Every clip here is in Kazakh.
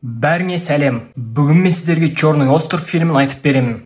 Бәріңе сәлем. Бүгін мен сіздерге «Черный остров» фильмін айтып беремін.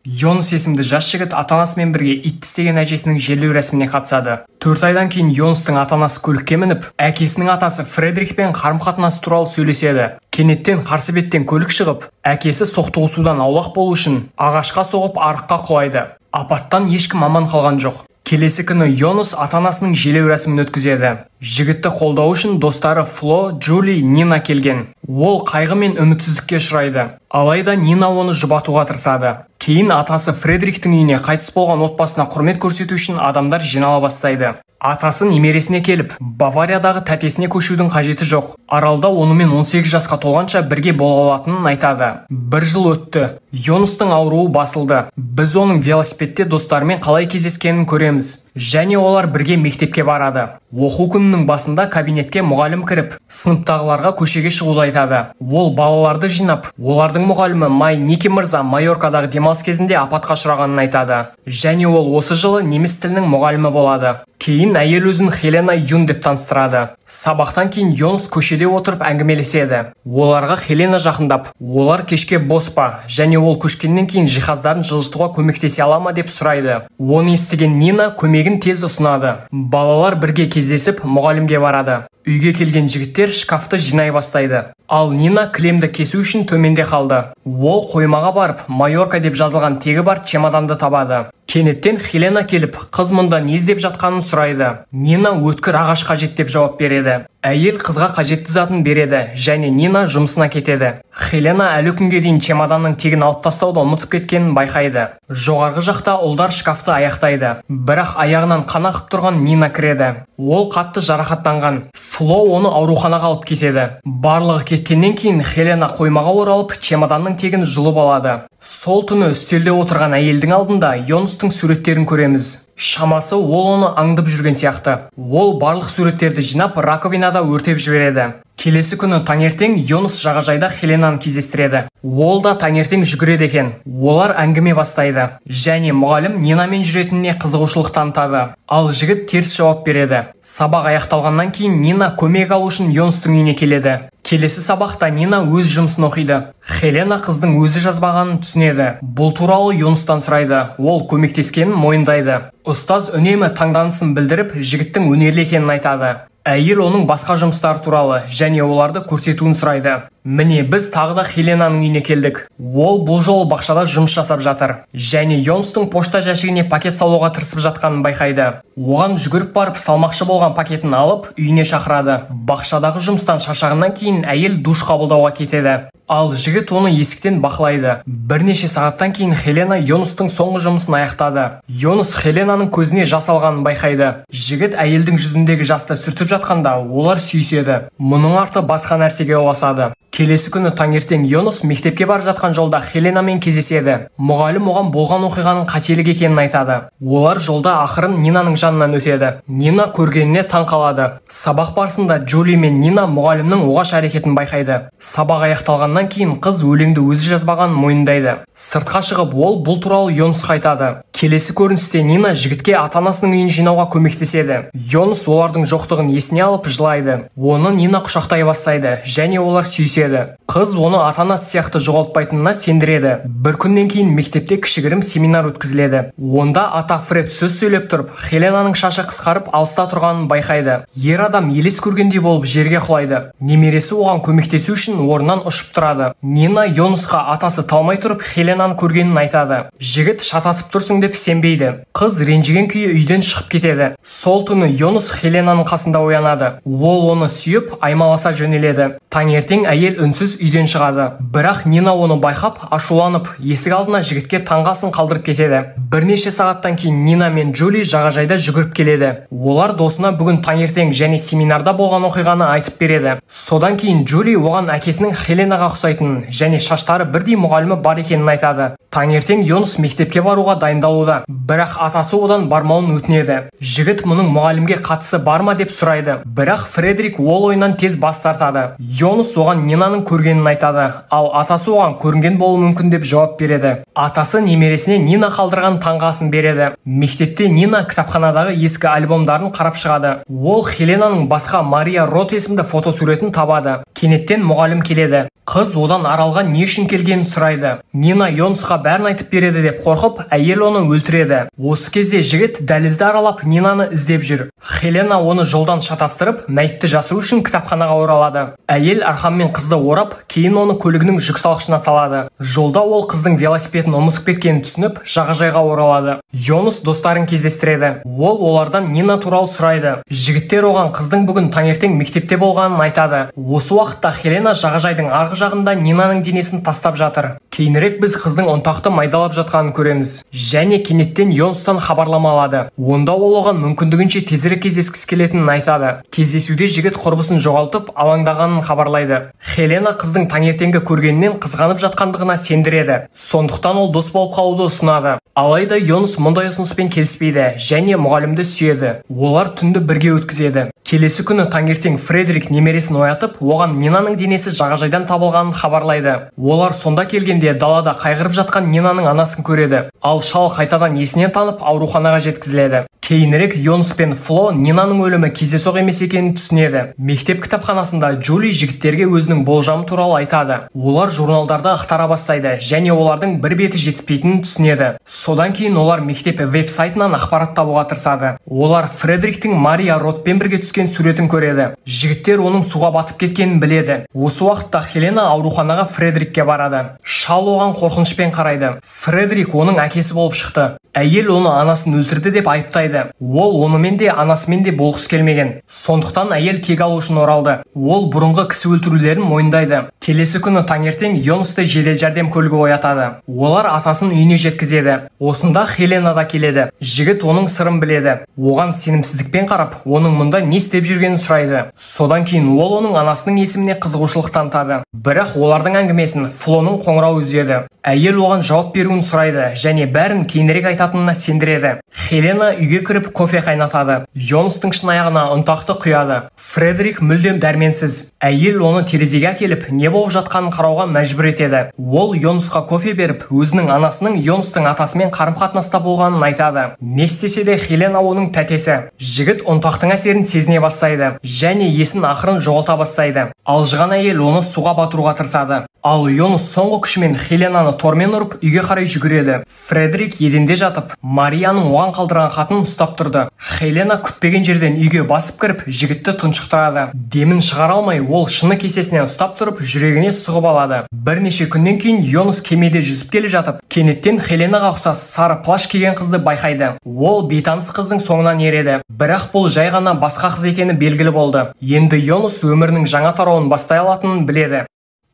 Йонас есімді жас жігіт ата-анасымен бірге ит тістеген әжесінің жерлеу рәсіміне қатысады. 4 айдан кейін Йонастың ата-анасы көлікке мініп, әкесінің атасы Фредрикпен қарым-қатынасы туралы сөйлеседі. Кенеттен қарсы беттен көлік шығып, әкесі соқтығысудан аулақ болу үшін ағашқа соғып, арыққа құлайды. Апаттан ешкім аман қалған жоқ. Келесі күні Йонас ата-анасының жерлеу рәсімін өткізеді. Жігітті қолдау үшін достары Фло, Джули, Нина келген. Ол қайғы мен үмітсіздікке ұшырайды. Алайда Нина оны жұбатуға тырысады. Кейін атасы Фредриктің үйіне қайтыс болған отбасына құрмет көрсету үшін адамдар жинала бастайды. Атасы немересіне келіп, Бавариядағы тәтесіне көшудің қажеті жоқ. Аралда онымен 18 жасқа толғанша бірге бола алатынын айтады. Бір жыл өтті. Йонастың ауруы басылды. Біз оның велосипедте достарымен қалай кездескенін көреміз. Және олар бірге мектепке барады. Оқу күнінің басында кабинетке мұғалім кіріп, сыныптағыларға көшеге шығуды айтады. Ол балаларды жинап, олардың мұғалімі Май Ники мырза Майоркадағы демалыс кезінде апатқа ұшырағанын айтады. Және ол осы жылы неміс тілінің мұғалімі болады. Кейін әйел өзін Хелена Юн деп таныстырады. Сабақтан кейін Йонас көшеде отырып әңгімелеседі. Оларға Хелена жақындап, олар кешке бос па және ол көшкеннен кейін жиһаздарын жылжытуға көмектесе ала ма деп сұрайды. Оны естіген Нина көмегін тез ұсынады. Балалар бірге кездесіп, мұғалімге барады. Үйге келген жігіттер шкафты жинай бастайды. Ал Нина кілемді кесу үшін төменде қалды. Ол қоймаға барып, «Майорка» деп жазылған тегі бар чемоданды табады. Кенеттен Хелена келіп, қыз мұнда не іздеп жатқанын сұрайды. Нина өткір ағаш қажет деп жауап береді. Әйел қызға қажетті затын береді және Нина жұмысына кетеді. Хелена әлі күнге дейін чемоданның тегін алып тастауды ұмытып кеткенін байқайды. Жоғарғы жақта ұлдар шкафты аяқтайды. Бірақ аяғынан қан ағып тұрған Нина кіреді. Ол қатты жарақаттанған. Фло оны ауруханаға алып кетеді. Барлығы кеткеннен кейін Хелена қоймаға оралып, чемоданның тегін жұлып алады. Сол түні үстелде отырған әйелдің алдында Йонастың суреттерін көреміз. Шамасы, ол оны аңдып жүрген сияқты. Ол барлық суреттерді жинап, раковинада өртеп жібереді. Келесі күні таңертең Йонас жағажайда Хеленаны кездестіреді. Ол да таңертең жүгіреді екен. Олар әңгіме бастайды. Және мұғалім Нинамен жүретініне қызығушылық танытады. Ал жігіт теріс жауап береді. Сабақ аяқталғаннан кейін Нина көмек алу үшін Йонастың үйіне келеді. Келесі сабақта Нина өз жұмысын оқиды. Хелена қыздың өзі жазбағанын түсінеді. Бұл туралы Йонастан сұрайды. Ол көмектескенін мойындайды. Ұстаз үнемі таңданысын білдіріп, жігіттің өнерлі екенін айтады. Әйел оның басқа жұмыстары туралы және оларды көрсетуін сұрайды. Міне, біз тағы да Хеленаның үйіне келдік. Ол бұл жолы бақшада жұмыс жасап жатыр. Және Йонастың пошта жәшігіне пакет салуға тырысып жатқанын байқайды. Оған жүгіріп барып, салмақшы болған пакетін алып, үйіне шақырады. Бақшадағы жұмыстан шаршағаннан кейін әйел душ қабылдауға кетеді. Ал жігіт оны есіктен бақылайды. Бірнеше сағаттан кейін Хелена Йонастың соңғы жұмысын аяқтады. Йонас Хеленаның көзіне жас алғанын байқайды. Жігіт әйелдің жүзіндегі жасты сүртіп жатқанда, олар сүйіседі. Мұның арты басқа нәрсеге ұласады. Келесі күні таңертең Йонас мектепке бара жатқан жолда Хеленамен кездеседі. Мұғалім оған болған оқиғаның қателік екенін айтады. Олар жолда ақырын Нинаның жанынан өтеді. Нина көргеніне таң қалады. Сабақ барысында Джули мен Нина мұғалімнің оғаш әрекетін байқайды. Сабақ аяқталғаннан кейін қыз өлеңді өзі жазбағанын мойындайды. Сыртқа шығып, ол бұл туралы Йонасқа айтады. Келесі көріністе Нина жігітке ата-анасының үйін жинауға көмектеседі. Йонас олардың жоқтығын есіне алып, жылайды. Оны Нина құшақтай бастайды және олар сүйіседі. Қыз оны ата-анасы сияқты жоғалтпайтынына сендіреді. Бір күннен кейін мектепте кішігірім семинар өткізіледі. Онда ата Фред сөз сөйлеп тұрып, Хеленаның шашы қысқарып, алыста тұрғанын байқайды. Ер адам елес көргендей болып жерге құлайды. Немересі оған көмектесу үшін орнынан ұшып тұрады. Нина Йонасқа атасы талмай тұрып Хеленаны көргенін айтады. Жігіт шатасып тұрсың деп сенбейді. Қыз ренжіген күйі үйден шығып кетеді. Сол түні Йонас Хеленаның қасында оянады. Ол оны сүйіп, аймаласа жөнеледі. Таңертең әйел үнсіз үйден шығады. Бірақ Нина оны байқап, ашуланып, есік алдына жігітке таңғы асын қалдырып кетеді. Бірнеше сағаттан кейін Нина мен Джули жағажайда жүгіріп келеді. Олар досына бүгін таңертең және семинарда болған оқиғаны айтып береді. Содан кейін Джули оған әкесінің Хеленаға ұқсайтынын және шаштары бірдей мұғалімі бар екенін айтады. Таңертең Йонас мектепке баруға дайындалуда. Бірақ атасы одан бармауын өтінеді. Жігіт мұның мұғалімге қатысы бар ма деп сұрайды. Бірақ Фредерик ол ойынан тез бас тартады. Йонас оған Нина Нинаның көргенін айтады, ал атасы оған көрінген болуы мүмкін деп жауап береді. Атасы немересіне Нина қалдырған таңғы асын береді. Мектепте Нина кітапханадағы ескі альбомдарын қарап шығады. Ол Хеленаның басқа Мария Рот есімді фотосуретін табады. Кенеттен мұғалім келеді. Қыз одан аралға не үшін келгенін сұрайды. Нина Йонсқа бәрін айтып береді деп қорқып, әйел оны өлтіреді. Осы кезде жігіт дәлізді аралап Нинаны іздеп жүр. Хелена оны жолдан шатастырып, мәйітті жасыру үшін кітапханаға оралады. Әйел арқанмен қызды орап, кейін оны көлігінің жүк салғышына салады. Жолда ол қыздың велосипедін ұмытып кеткенін түсініп, жағажайға оралады. Йонас достарын кездестіреді. Ол олардан Нина туралы сұрайды. Жігіттер оған қыздың бүгін таңертең мектепте болғанын айтады. Осы уақытта Хелена жағажайдың арғы жағында Нинаның денесін тастап жатыр. Кейінірек біз қыздың ұнтақты майдалап жатқанын көреміз. Және кенеттен Йонстан хабарлама алады. Онда ол оған мүмкіндігінше тезірек кездескісі келетінін айтады. Кездесуде жігіт құрбысын жоғалтып, алаңдағанын хабарлайды. Хелена қыздың таңертеңгі көргенінен қызғанып жатқандығына сендіреді. Сондықтан ол дос болып қалуды ұсынады. Алайда Йонс мұндай ұсыныспен келіспейді және мұғалімді сүйеді. Олар түнді бірге өткізеді. Келесі күні таңертең Фредерик немересін оятып, оған Нинаның денесі жағажайдан табылғанын хабарлайды. Олар сонда келгенде далада қайғырып жатқан Нинаның анасын көреді. Ал шал қайтадан есінен танып ауруханаға жеткізіледі. Кейінірек Йонс пен Фло Нинаның өлімі кездейсоқ емес екенін түсінеді. Мектеп кітапханасында Джули жігіттерге өзінің болжамы туралы айтады. Олар журналдарды ақтара бастайды және олардың бір беті жетіспейтінін түсінеді. Содан кейін олар мектеп веб-сайтынан ақпарат табуға тырысады. Олар Фредериктің Мария Ротпен бірге түскен суретін көреді. Жігіттер оның суға батып кеткенін біледі. Осы уақытта Хелена ауруханаға Фредерикке барады. Шал оған қорқынышпен қарайды. Фредерик оның әкесі болып шықты. Әйел оны анасын өлтірді деп айыптайды. Ол онымен де анасымен де болғысы келмеген. Сондықтан әйел кек алу үшін оралды. Ол бұрынғы кісі өлтірулерін мойындайды. Келесі күні таңертең Йонсты жедел жәрдем көлігі оятады. Олар атасын үйіне жеткізеді. Осында Хелена да келеді. Жігіт оның сырын біледі. Оған сенімсіздікпен қарап, оның мұнда не істеп жүргенін сұрайды. Содан кейін ол оның анасының есіміне қызығушылық танытады. Бірақ олардың әңгімесін Флоның қоңырауы үзеді. Әйел оған жауап беруін сұрайды және бәрін кейінірек айтатынына сендіреді. Хелена үйге кіріп кофе қайнатады. Йонстың шынаяғына ұнтақты құяды. Фредерик мүлдем дәрменсіз. Әйел оны терезеге әкеліп, не болып жатқанын қарауға мәжбүр етеді. Ол Йонсқа кофе беріп, өзінің анасының Йонстың атасымен қарым-қатынаста болғанын айтады. Не істесе де Хелена оның тәтесі. Жігіт ұнтақтың әсерін сезіне бастайды және есін ақырын жоғалта бастайды. Алжыған әйел оны суға батыруға тырысады. Ал Йонс соңғы күшімен Хеленаны тормен ұрып, үйге қарай жүгіреді. Фредерик еденде жатып, Марияның оған қалдырған хатын ұстап тұрды. Хелена күтпеген жерден үйге басып кіріп, жігітті тұншықтырады. Демін шығара алмай, ол шыны кесесінен ұстап тұрып, жүрегіне сұғып алады. Бірнеше күннен кейін Йонс кемеде жүзіп келе жатып, кенеттен Хеленаға ұқсас сары плащ киген қызды байқайды. Ол бейтаныс қыздың соңынан ереді. Бірақ бұл жай ғана басқа қыз екені белгілі болды. Енді Йонс өмірінің жаңа тарауын бастай алатынын біледі.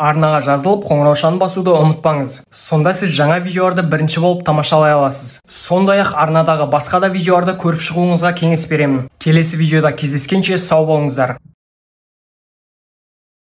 Арнаға жазылып, қоңыраушаны басуды ұмытпаңыз. Сонда сіз жаңа видеоларды бірінші болып тамашалай аласыз. Сондай-ақ арнадағы басқа да видеоларды көріп шығуыңызға кеңес беремін. Келесі видеода кездескенше сау болыңыздар.